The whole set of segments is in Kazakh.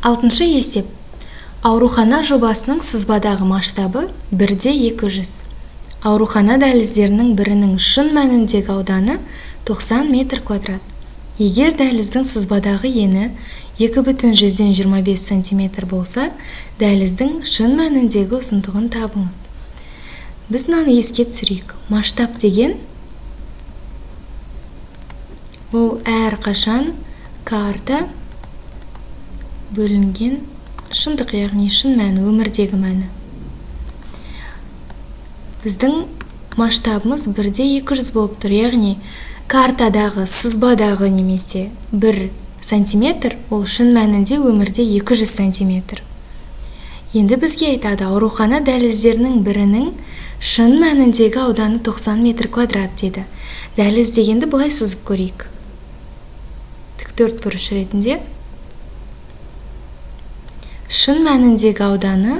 Алтыншы есеп. Аурухана жобасының сызбадағы масштабы 1:200. Аурухана дәліздерінің бірінің шын мәніндегі ауданы 90 метр квадрат. Егер дәліздің сызбадағы ені 2,25 сантиметр болса, дәліздің шын мәніндегі ұзындығын табыңыз. Біз мынаны еске түсірейік. Масштаб деген ол әрқашан карта бөлінген шындық, яғни шын мәні, өмірдегі мәні. Біздің масштабымыз 1:200 болып тұр, яғни картадағы, сызбадағы немесе 1 сантиметр, ол шын мәнінде өмірде 200 сантиметр. Енді бізге айтады, аурухана дәліздерінің бірінің шын мәніндегі ауданы 90 метр квадрат дейді. Дәліз дегенді былай сызып көрейік. Тік төрт бұрыш ретінде. Шын мәніндегі ауданы,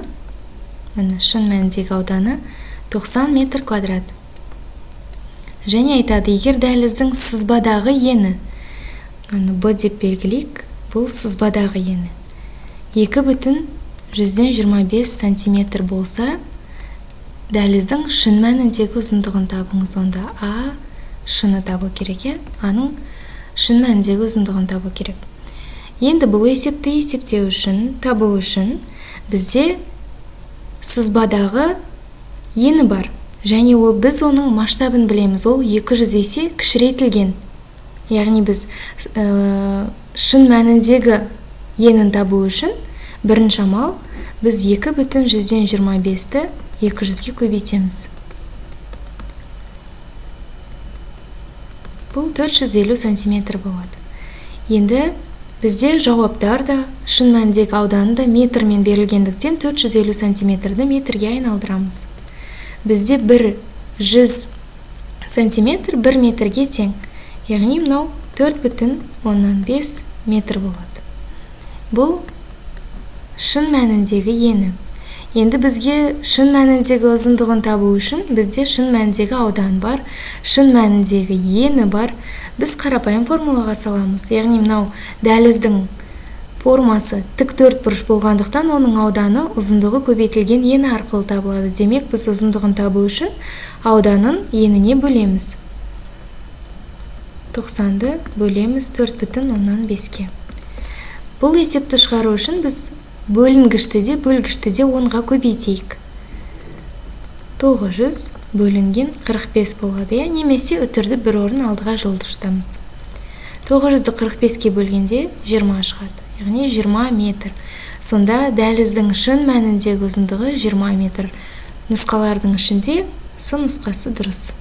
міне, шын мәніндегі ауданы 90 метр квадрат. Және айтады, егер дәліздің сызбадағы ені, мынаны Б деп белгілейік, бұл сызбадағы ені 2,25 сантиметр болса, дәліздің шын мәніндегі ұзындығын табыңыз. Онда А шыны табу керек, е? Аның шын мәніндегі ұзындығын табу керек. Енді бұл есепті есептеу үшін, табу үшін бізде сызбадағы ені бар. Және ол біз оның масштабын білеміз, ол 200 есе кішірейтілген. Яғни біз шын мәніндегі енін табу үшін бірінші амал біз 2,25-ті 200-ге көбейтеміз. Бұл 450 сантиметр болады. Енді бізде жауаптар да, шын мәніндегі ауданы да метрмен берілгендіктен 450 сантиметрді метрге айналдырамыз. Бізде 100 сантиметр 1 метрге тең. Яғни мынау 4,5 метр болады. Бұл шын мәніндегі ені. Енді бізге шын мәніндегі ұзындығын табу үшін бізде шын мәніндегі аудан бар, шын мәніндегі ені бар. Біз қарапайым формулаға саламыз. Яғни мынау дәліздің формасы тік төрт бұрыш болғандықтан оның ауданы ұзындығы көбейтілген ені арқылы табылады. Демек, біз ұзындығын табу үшін ауданын еніне бөлеміз. 90-ды бөлеміз 4,5-ке. Бұл есепті шығару үшін біз бөлінгішті де, бөлгішті де 10-ға көбейтейік. 900 бөлінген 45 болады, иә? Немесе үтірді бір орын алдыға жылжытамыз. 900-ді 45-ке бөлгенде 20 шығады, яғни 20 метр. Сонда дәліздің шын мәніндегі ұзындығы 20 метр. Нұсқалардың ішінде С нұсқасы дұрыс.